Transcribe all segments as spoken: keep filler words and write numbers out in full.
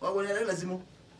Akũnĩla ĩla simũ.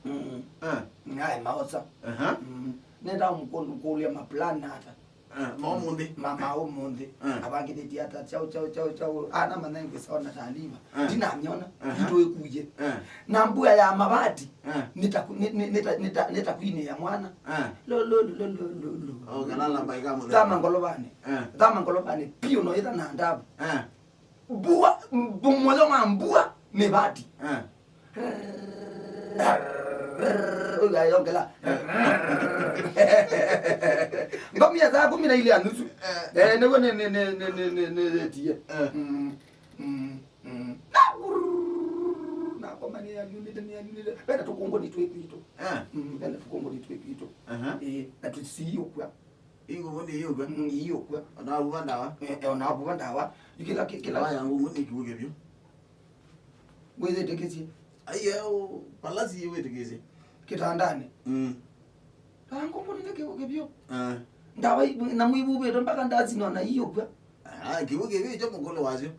Mm. Eh. Naĩ maosa. Aha. Mm. Nenda mũkũlya maplan ata. Eh, ma ũmũnthĩ. Ma, ma ũmũnthĩ. Eh. Avangĩthĩtie ata chau, chau, chau, chau. Ana manengi sawa na taarifa. Eh. Ndinamyona. Aha. Nditũĩkũie. Eh. Na mbua ya mavati. Eh. Nĩta, nĩ, nĩ, nĩta, nĩta, nĩta kwinĩ ya mwana. Eh. Lo, lo, lo, lo, lo, lo. Oh, kana lamba ĩkamũthĩa. Thama ngolovanĩ. Eh. Thama ngolovanĩ. Piũ no ĩtha na ndavu. Eh. Mbua, mbu-, mũyo wa mbua, mĩvati. Eh. Ũyayongela. Eh. Ngomia saa kũmi na ilĩ ya nusu. Eh. Eh, nĩguo nĩ, nĩ, nĩtie. Eh. Mm, mm, mm. Nakomania nĩyanyunĩte, nĩyanyunĩte. Vena tũkũngũni twĩ kwitũ. Eh. Mm, vena tũkũngũni twĩ kwitũ. Aha. Eh, na tũsiũkw'a. Ĩ ngũngũni ĩyũkw'a? Mm, ĩyũkw'a. Ona avuva ndawa? Eh, eh, ona avuva ndawa. Yu kĩla, kĩ-, kĩla. Ndawa ya ngũngũni ĩkiw'ũke vyũ. Wĩyĩtĩkĩsye? Aiye, ũ, palasi ĩwĩtĩkĩsye. Kĩtandanĩ? Mm. Ndawa ngũngũni nĩ kĩw'ũke vyũ. Ah. Ndawa i-, na mwĩvuvĩtwe mpaka ndasino na ĩyũkw'a. Ah, kĩw'ũke vyũ ĩkyo mũkũlũ wasyo.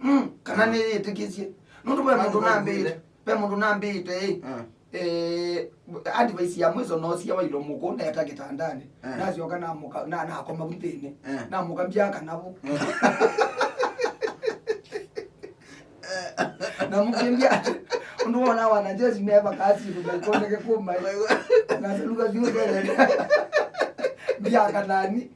Mm, kana nĩyĩtĩkĩsye. Nũndũ ve mũndũ nambĩte, ve mũndũ nambĩte, ĩ. Ah. Eh, advice ya mwiso no sia wailo mũkũ neta kĩtandanĩ. Eh. Nasyoka namuka, na, nakoma vu nthĩnĩ. Eh. Namuka mbyaka navo. Eh. Na mũkĩmbia, ũndũ wona wanajeshi meva kasi, ndũ maikoneke kuma. Nasaluka vyũ mbele. Mbyaka nani?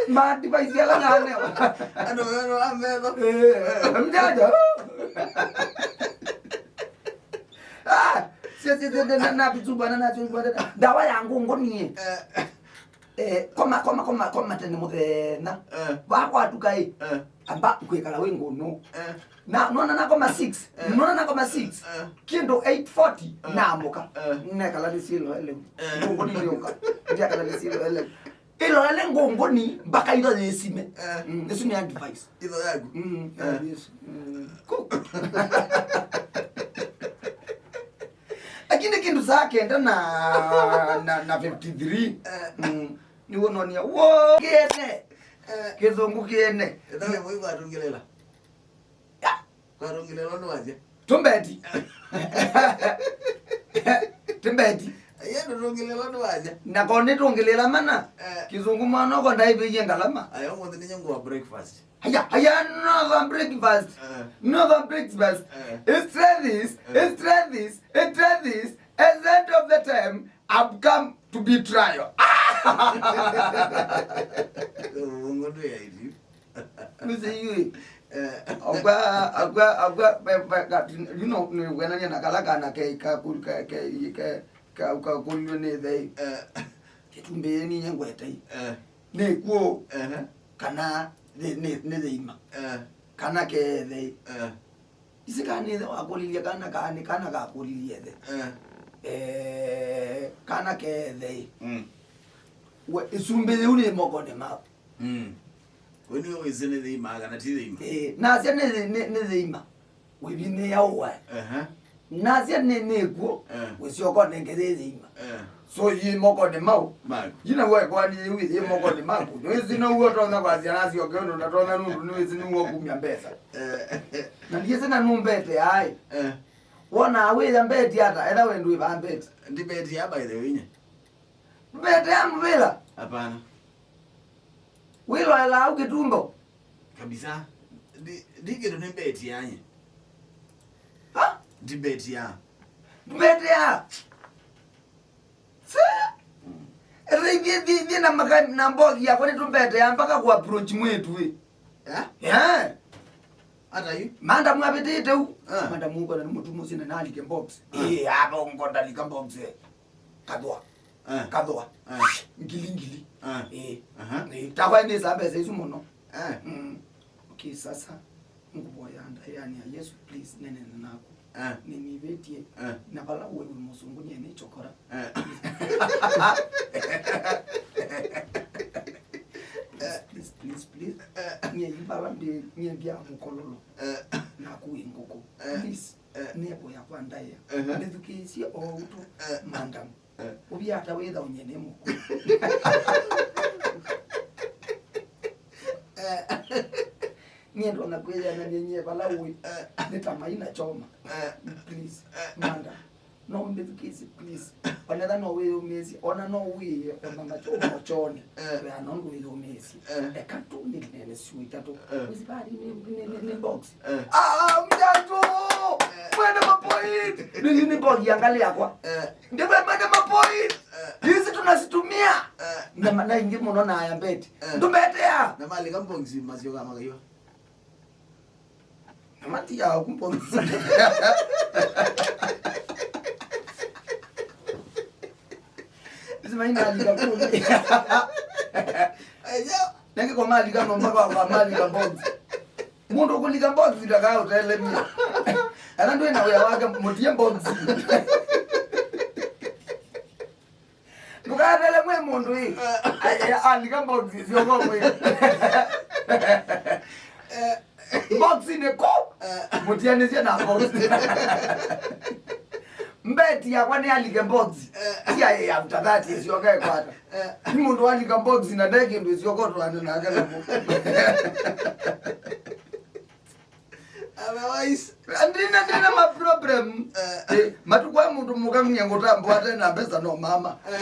Ma advice ala nanewa. Andũ wero wa metho. Eh, mjaja. Ah, si, si, si, na, na, na, vitumbwana, na, vitumbwana. Ndawa ya ngũngũni. Eh. Eh, koma, koma, koma, koma tene mũthenya. Eh. Wakwatuka ĩ. Eh. Amba kwĩkala wĩ ngũnũ. Eh. Na, nona nakoma six. Eh. Nona nakoma six. Eh. Kĩndũ eight forty, eh, naamũka. Eh. Nekala nĩsyĩloele. Eh. Ngũngũni nĩyũka. Ndiakala nĩsyĩloele. Ĩlolele ngũngũni mpaka itho yĩsime. Eh. Mm, ĩsu nĩ advice. Itho yaku? Mm, eh, yes. Mm. Ku-, lakini kĩndũ saa kenda na, na, na fifty-three, eh, mm, nĩw'o nonia, wo, kĩene. Eh. Kĩthũngũ kĩene. Ĩthawe mwĩvu atũngĩlĩla. Ya. Kwatũngĩlĩlwa nĩ wasya. Tũmbeti. Tũmbeti. Aiye, ndũtũngĩlĩlwa nĩ wasya. Na ko nĩtũngĩlĩla mana. Eh. Kĩsũngũ mwana oko ndaĩvĩie ngalama. Aya, ũmũnthĩ nĩnyie ngũa breakfast. Aya, aya, another breakfast. Eh. Another breakfast. Eh. It's try this, eh, it's try this, it's try this. At the end of the time, I've come to be trial. Ũvũngũ ndwĩ aiti. Mzee yui. Eh. Akwa, akwa, akwa, be, be, ka, you know, nĩ wenania na kala kana ke, ka, ku-, ka, ke, ke, ka, ka, kulio nĩ thei. Eh. Kĩtumbĩ nĩ nyengwetei. Eh. Nĩ kuo. Ehe. Kana nĩ, nĩ, nĩ thĩima. Eh. Kana ke thei. Eh. Isi kana nĩ ithe wakũlilye kana, kana nĩ kana kakũlilye ithe. Eh. Eh, kana kethe. Mm. We, ĩsumbĩ yĩu nĩ mokonĩ maku. Mm. We nĩwe wĩsĩ nĩ thĩima kana ti thĩima? Eh, nasya nĩ, nĩ, nĩ thĩima. Wĩvinĩĩa ũwae. Ehe. Nasya nĩ, nĩ kw'o, eh, wĩsyoka ũnenge yĩ thĩima. Eh. So, yĩ mokonĩ mau. Maku. Yina we kwani yĩ, yĩ mokonĩ maku. Nĩwĩsĩ now'o ũtonya kwasya nasyoke ũndũ ndatonya nũndũ nĩwĩsĩ nĩw'o kumya mbesa. Eh. Na ndiĩsĩ na nũmbete aĩ. Eh. Wonaa wĩya mbeti ata, etha we ndwĩvaa mbeti. Ndibeti ya, by the way, nye. Mbete ya mũvĩla? Hapana. Wĩloelaa au kĩtumbo? Kabisa. Ndi, ndi kĩndũ nĩ mbeti ya nye. Ha? Ndi mbeti ya. Mbete ya. Sir! Mm. Ethĩithie, thi, thi na maka, na mbogi yakwa nĩtũmbetea mpaka kũ approach mwĩtu ĩ. Eh? Eh. Hata yu? Madam avĩtĩte u. Eh. Madam uko na mũtumu sina nalike box. Eh. Eh, aba ungo ndalika box, eh. Kathwa. Eh. Kathwa. Eh. Ngili, ngili. Eh. Eh. Aha. Eh, takwa nĩ sa mbesa isu mũno. Eh. Mm. Okay, sasa. Ngũvoya ndaĩanĩ ya Yesũ, please, nenena naku. Eh. Nĩnĩvĩtye. Eh. Na vala ũĩ wĩ mũsũngũ nyie nĩ chokora. Eh. Please, please, please, please. Eh. Nyie yu vala ndĩ, nyie mbya mũkololo. Eh. Naku wĩ ngũkũ. Eh. Please, eh, nĩvoya kwa ndaĩa. Eh. Nĩthukĩĩsye o ũtũ, eh, madam. Eh. Ũvya ata wĩtha ũnyie nĩ mũkũ? Eh. Nyie ndona kwĩyanany'a nyie vala ũĩ. Eh. Nĩ ta mai na choma. Eh. Please, eh, madam. Kĩsi, please. Onetha no wĩyũmĩĩsye, ona no wĩe, ona macho mochoni. Eh. Wea no ndwĩyũmĩĩsye. Eh. Eka tu nĩ nene siu itatũ. Eh. Wĩsĩ bali nĩ, nĩ, nĩ, nĩ box. Eh. Ah, mjatu! Eh. Mwene mapoint! Nĩ, nĩ, nĩ box ya ngali yakwa. Eh. Ndĩwe mwene mapoint! Eh. Hizi tunazitumia. Eh. Na mana ingi mũno na aya mbeti. Eh. Ndũmbetea. Na mali kampongi masio kama kaiwa. Mati ya kumbo. Sima ina alika kuni. Ayo. Nenge kwa mali kama mpaka kwa mali ka bonds. Mundu kulika bonds ndaka utelemia. Ana ndwe na uya wake mutie bonds. Ndũkathele mwe mũndũ ĩ. Ai, ai, alika box icio kwa mwe. Box nĩ kũ? Mũtianĩsye na box. Mbeti yakwa nĩ alike box. Tia ĩ after that icio kekwata. Nĩ mũndũ alika box na nde kĩndũ icio kotwana nake namo. Otherwise, ndina, ndina ma problem. Eh. Eh, matukũ aya mũndũ mũka ng'ia ngũtambũa ate na mbesa no mama. Eh.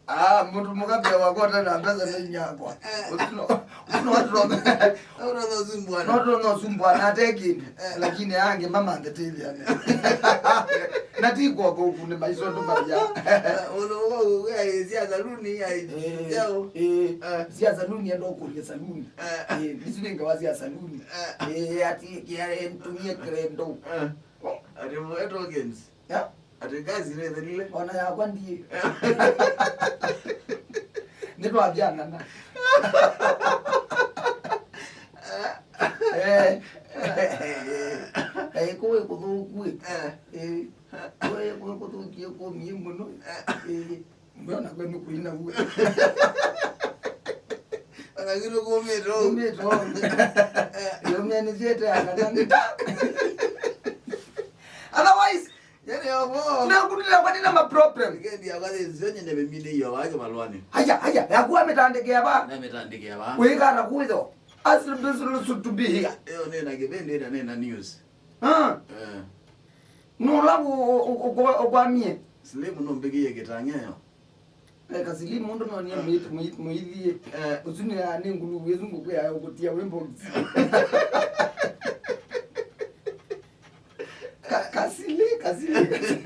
Ah, mũndũ mũka mbia wakwa ate na mbesa nĩ nyakwa. Eh. Ũtino, ũtino watu no. Ũtino no sumbwana. No, no, no sumbwana ate kĩndũ. Eh. Lakini ange mama ndetithia. Na ti kwa kwa kune maiso ndo mabia. Eh, uno wa uwe sia saluni ya. Eh, yao. Eh. Eh. Sia saluni enda ũkũlya saluni. Eh. Eh, isu nĩ ngawa sya saluni. Eh. Eh, ati kia ntumie krendo. Eh. Ati mwe tokens. Ya? Ati kazi nĩ thelile. Ona yakwa ndiĩ. Nĩ twathyanana. Eh. Eh, kũĩ kũthũku ĩ. Eh. Eh. Kũĩ, kũĩ kũthũkie kũmie mũno. Eh. Mbona kwenu kuina uwe? Ona kitu kumito. Kumito. Yomia ni ziete akana. Otherwise, yani yobo. Na kutila kwa nina ma problem. Ngendi ya kwa zenye ne bemine yo wake malwani. Haya, haya, ya kuwa metandike ya ba. Na metandike ya ba. Weka na kuizo. As to be here. Yo nena kibende na nena news. Ah. Eh. Nũla ũ-, ũ-, ũ-, ũkwamie. Slim nũmbĩkĩie kĩtang'eyo. Eh, ka Slim mũndũ nonie mũit-, mũit-, mũithie. Eh. Ũsu nĩ ya nĩ ngulu wĩsu ngũkwĩa ũkũtia wĩ box. Ka-, kasili, kasili.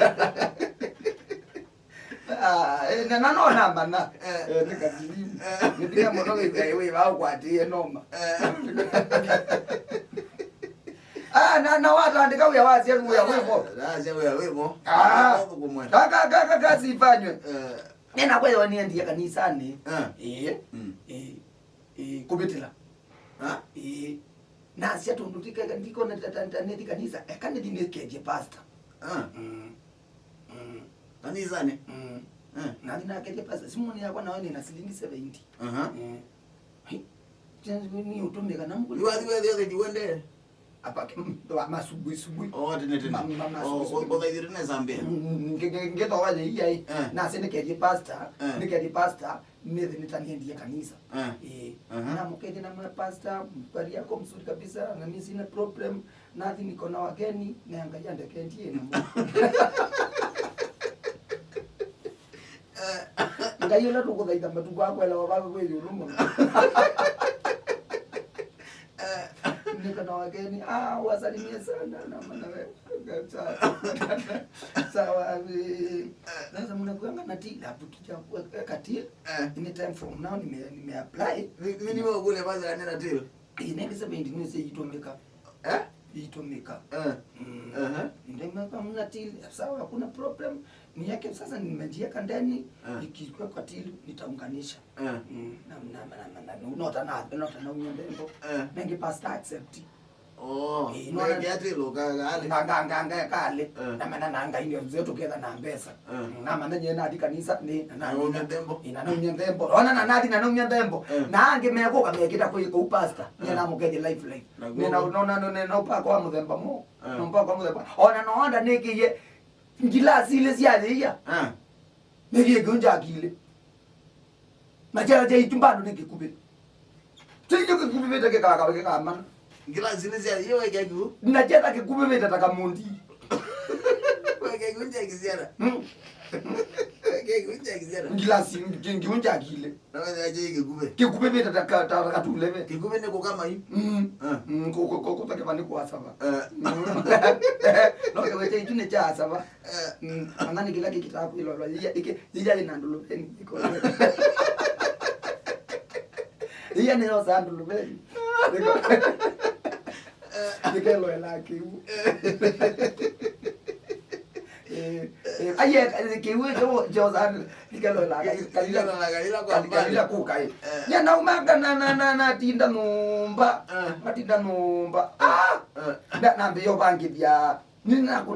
Ah, eh, na, na no namba na. Eh. Eh, nĩ kasilimu. Eh. Nĩ vinya mũno wĩ, wĩ, wĩ, wa ũkwatĩe noma. Eh. Ah, na, na watandĩka wĩa wasya wĩa wĩvo. Nasya wĩa wĩvo. Ah. Kumwe. Ka, ka, ka, ka, kasi ifanywe. Eh. Nena kweyo niendie kanisanĩ. Eh. Eh. Mm. Eh. Eh, kũvĩtĩla. Ah? Eh. Nasya tondũ ndikeka ndikona ta, ta, ta, nethi kanisa. Eka nethi nĩkethie pastor. Ah. Mm. Mm. Kanisanĩ? Mm. Eh. Nathi nakethie pastor. Simoni yakwa nayo nĩna silingi seventy. Aha. Eh. Hi. Tena ni utumika na mkuli. Iwathi wethi yote jiwende. Apa, mm, wa masubui, subui. Oh, tene, tene. Ma, ma, ma, oh, subui, subui. Ũthaithĩte nesa mbĩa. Mm, mm, nge-, nge-, ngetha waje iya, eh. Eh. Nase nĩkethie pastor, eh, nĩkethie pastor, nĩthĩ nĩtaniendie kanisa. Eh. Eh. Aha. Namũkethie na mwe pastor, habari yako mzuri kabisa, na mimi sina problem, nathi niko na wageni, na Ngai andekendie namo. Ngai ũla tũkũthaitha matukũ akwelewa vave kwĩ ĩũlũ mũno. Niko na wageni. Ah, wasalimie sana na manawe. Sawa. Sawa, eh, sasa mnakuanga na till, hapo tuja kuweka till. Eh. Any time from now nime, nime apply. Mi, mi niwe kule kwanza kanena till. Ĩĩ, nenge seventy nĩ sĩ itũmĩka. Eh? Itũmĩka. Eh. Mm. Aha. Ndio mna till, sawa, hakuna problem. Ni yake sasa nimejiweka ndani, eh, ikiwekwa till nitaunganisha. Eh. Mm. Na, na, na, na, na, nota na, nota na unyendembo. Eh. Nenge pastor accept. Oh, eh, no, nenge till kale. Nga, nga, nga, nga kale. Eh. Na mana na Ngai ndio mzee tuketha na mbesa. Eh. Na mana nye nathi kanisa ni na, na, na, naumia nthembo. Ina naumia nthembo. Ona na nathi na naumia nthembo. Eh. Na ange mekuka mekita kwa, kwa pastor. Nye, eh, namũkethie life, life. Na nena, nena, nena, nena upako wa mũthemba mo. Eh. Na mpako wa mũthemba. Ona no onda nikiye ngilasi ile cia thia. Eh. Nikiye kionja akile. Na chela cha itu bado ni kikubi. Chela kikubi vete kekaka keka mana. Ngilasi nĩ sya, iyo wekea kiu. Na kyetha kĩkuvĩ vĩtata kamundi. Wekea kiu nja kisiana. Mm. Wekea kiu nja kisiana. Ngilasi ngi-, ngiunja akile. Na wekea kĩkuvĩ. Kĩkuvĩ vĩtata ka-, ta katuleve. Kĩkuvĩ nĩ kũkama yu. Mm. Ah. Mm, ku-, ku-, ku-, kũtake vani kwa sava. Eh. Mm. No kĩwete itu nĩ cha sava. Eh. Mm. Angani kila kikitaka kuilolwa. Iya, iki, iya ina nduluveni. Iya nĩ yosa nduluveni. Nĩkeloela kĩu. Eh, eh, aye, eh, kĩu kĩu kyosa nĩkeloela. Kĩloela kaila kwa mbali. Kaila kukai. Eh. Nyanauma na, na, na, natinda nyũmba. Eh. Natinda nyũmba. Ah! Eh. Na, nambĩĩa ũvangĩthya. Nĩnakũnĩ